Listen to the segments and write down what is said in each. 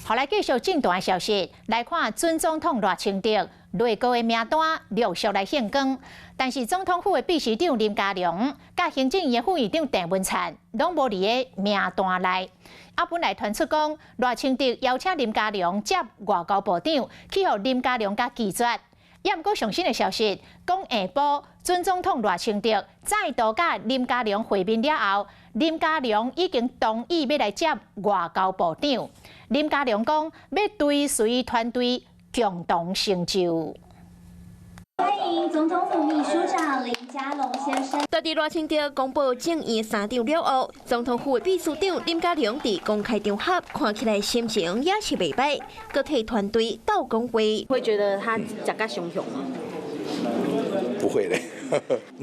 好，來繼續正大消息，來看準總統賴清德內閣的名單陸續來現光，但是總統府的秘書長林佳龍佮行政院副院長鄭文燦攏無佇个名單內。啊，本來傳出講賴清德邀請林佳龍接外交部長，去予林佳龍共拒絕。也毋過上新的消息，講下晡準總統賴清德再度佮林佳龍會面了後，林佳龍已經同意欲來接外交部長。林佳龍講欲追隨團隊共同成就。歡迎總統府秘書長林佳龍先生。佇賴清德公布政院三長了後，總統府秘書長林佳龍佇公開場合看起來心情也是袂䆀，閣替團隊鬥講話。會覺得他食甲傷雄嗎？不會嘞，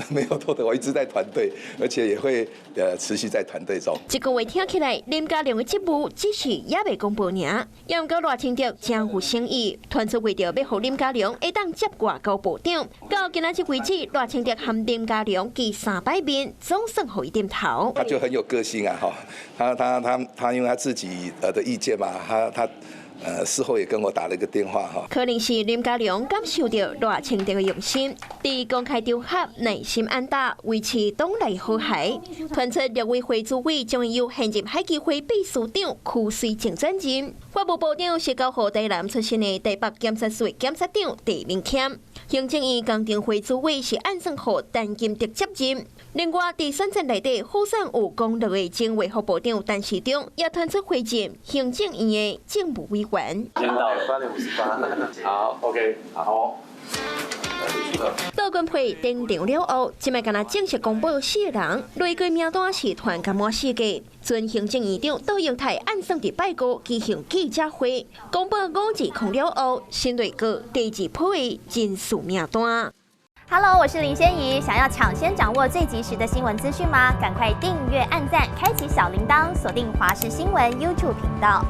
沒有錯的，我一直在團隊，而且也會持續在團隊中。這個話聽起來，林佳龍的職務只是猶未公布爾，猶毋過賴清德誠有誠意，傳出為著欲予林佳龍會當接外交部長，到今仔日為止，賴清德和林佳龍見三擺面，總算予伊點頭。他就很有個性啊，哈，他因為他自己的意見嘛，他事後也跟我打了一個電話哈。可能是林佳龍感受到賴清德的用心，佇公開場合耐心按答，維持黨內和諧。傳出陸委會主委將由現任海基會秘書長邱瑞正轉任，法務部長是交予台南出身的台北檢察署檢察長鄭明謙，行政院工程會主委是按算予陳金德接任。另外，佇選戰內底，輔選有功勞的前衛福部長陳時中也傳出回任行政院的政務委員。時間到了，8點58。好，OK，好。杜軍配登場了後，這擺敢若正式公布四个人內閣名單是團結滿四個。前行政院長卓榮泰按算佇拜五舉行記者會，公布520了後，新內閣第二批的人事名單。 Hello，我是林仙怡。想要搶先掌握最及時的新聞資訊嗎？趕快訂閱、按讚、開啟小鈴鐺，鎖定華視新聞 YouTube 頻道。